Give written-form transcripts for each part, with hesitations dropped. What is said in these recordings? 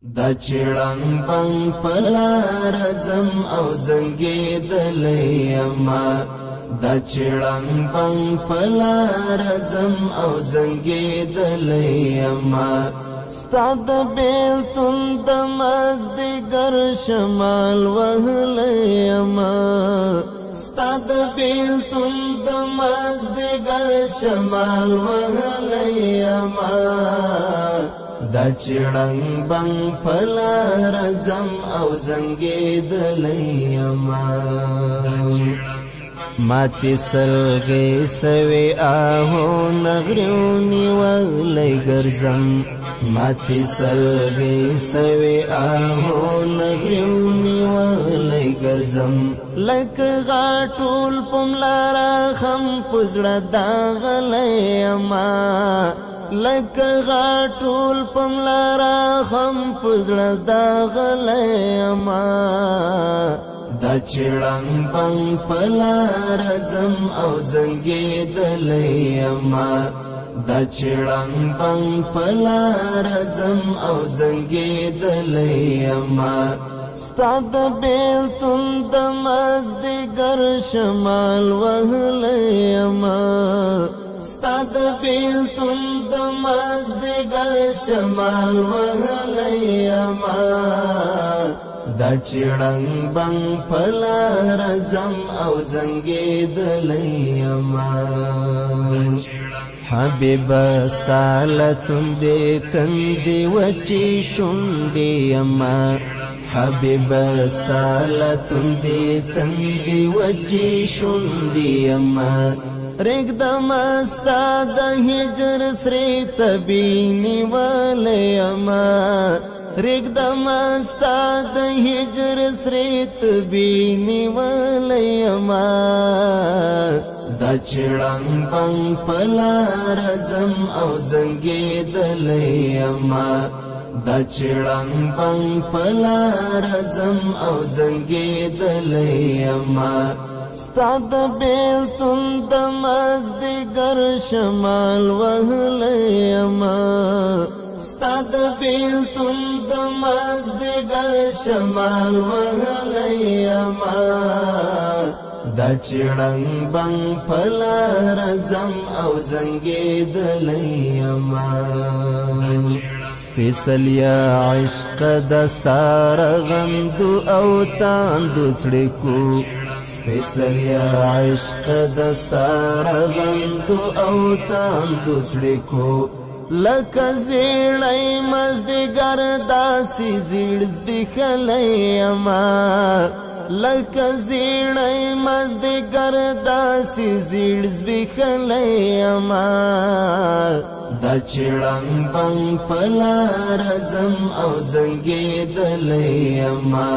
دا چړنګ بنګ پلار زم او زنګېدلی یمه، دا چړنګ بنګ پلار زم او زنګېدلی یمه. ستا د بیلتون د مازدیګر شمال وهلی یمه، ستا د بیلتون د مازدیګر شمال وهلی یمه. دا چړنګ بنګ پلار زم او زنګېدلی یمه. ماتې سلګۍ سوې آهو نغریو نیولی ګرځم، ماتې سلګۍ سوې آهو نغریو نیولی ګرځم. لکه غاټول په ملا راخم په زړه داغلی یمه، لکه غاټول په ملا راخم په زړه داغلی یمه. دا چړنګ بنګ پلار زم او زنګېدلی یمه، دا چړنګ بنګ پلار زم او زنګېدلی یمه. ستا د بیلتون د مازدیګر شمال وهلی یمه، ستا د بیلتون د مازدیګر شمال وهلی یمه. دا چړنګ بنګ پلار زم او زنګېدلی یمه. حبیب ستا له تندې تندې وچې شونډې یمه، حبیب ستا له تندې تندې وچې شونډې یمه. رېږدمه ستا د هجر سرې تبې نیولی یمه، رېږدمه ستا د هجر سرې تبې نیولی یمه. دا چړنګ بنګ پلار زم او زنګېدلی یمه، دا چړنګ بنګ پلار زم او زنګېدلی یمه. ستا د بیلتون د مازدیګر شمال وهلی یمه، ستا د بیلتون د مازدیګر شمال وهلی یمه. دا چړنګ بنګ پلار زم او زنګېدلی یمه. سپېڅلیا عشق دستار غندو او تاندو څړکو، سپېڅلیا عشق دستار غندو او تاندو څړکو. لکه زیړی مازدیګر داسې زیړ زبېښلی یمه، لکه زیړی مازدیګر داسې زیړ زبېښلی یمه. دا چړنګ بنګ پلار زم او زنګېدلی یمه،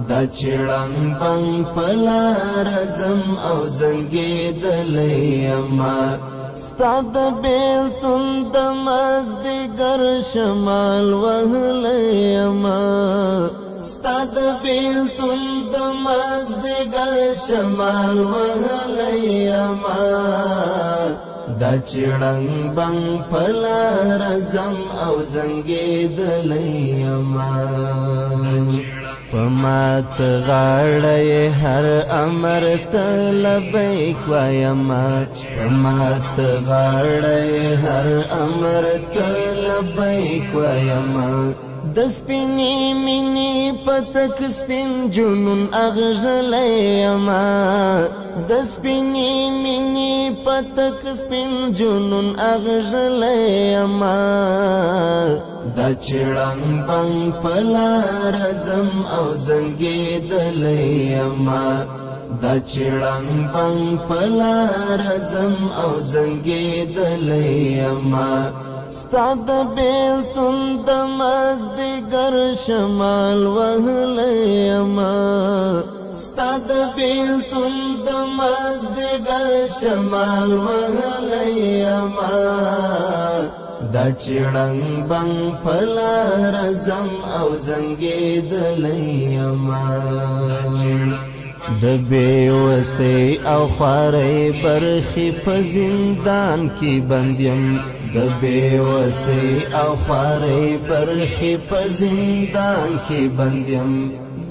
دا چړنګ بنګ پلار زم او زنګېدلی یمه. ستا د بیلتون د مازدیګر شمال وهلی یمه، ستا د بیلتون د مازدیګر شمال وهلی یمه. دا چړنګ بنګ پلار زم او زنګېدلی یمه. په مات غاړه یې هر امر ته لبیک وایمه، په مات غاړه یې هر امر ته لبیک وایمه. د سپینې مینې په تک سپین جنون اغږلی یمه، د سپینې مینې په تک سپین جنون اغږلی یمه. دا چړنګ بنګ پلار زم او زنګېدلی یمه، دا چړنګ بنګ پلار زم او زنګېدلی یمه. ستا د بیلتون د مازدیګر شمال وهلی یمه، ستا د بیلتون د مازدیګر شمال وهلی یمه. دا چړنګ بنګ پلار زم او زنګېدلی یمه. د بېوسۍ او خوارۍ برخې په زندان کې بند یم، د بېوسۍ او خوارۍ برخې په زندان کې بند یم.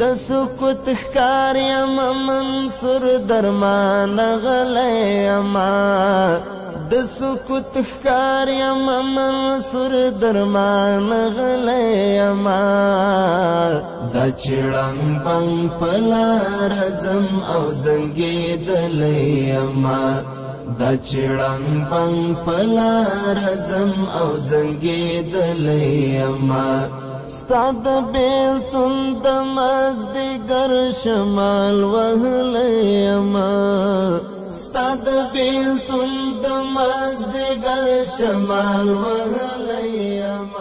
د سکوت ښکار یم منصور درمان غلی یمه، د سکوت ښکار یم منصور درمان غلی یمه. دا چې ړنګ بنګ په لاره ځم او زنګېدلی یمه، دا چې ړنګ بنګ په لاره ځم او زنګېدلی یمه. ستا د بیلتون د مازدیګر شمال وهلی یمه، ستا د بیلتون د مازدیګر شمال وهلی یمه.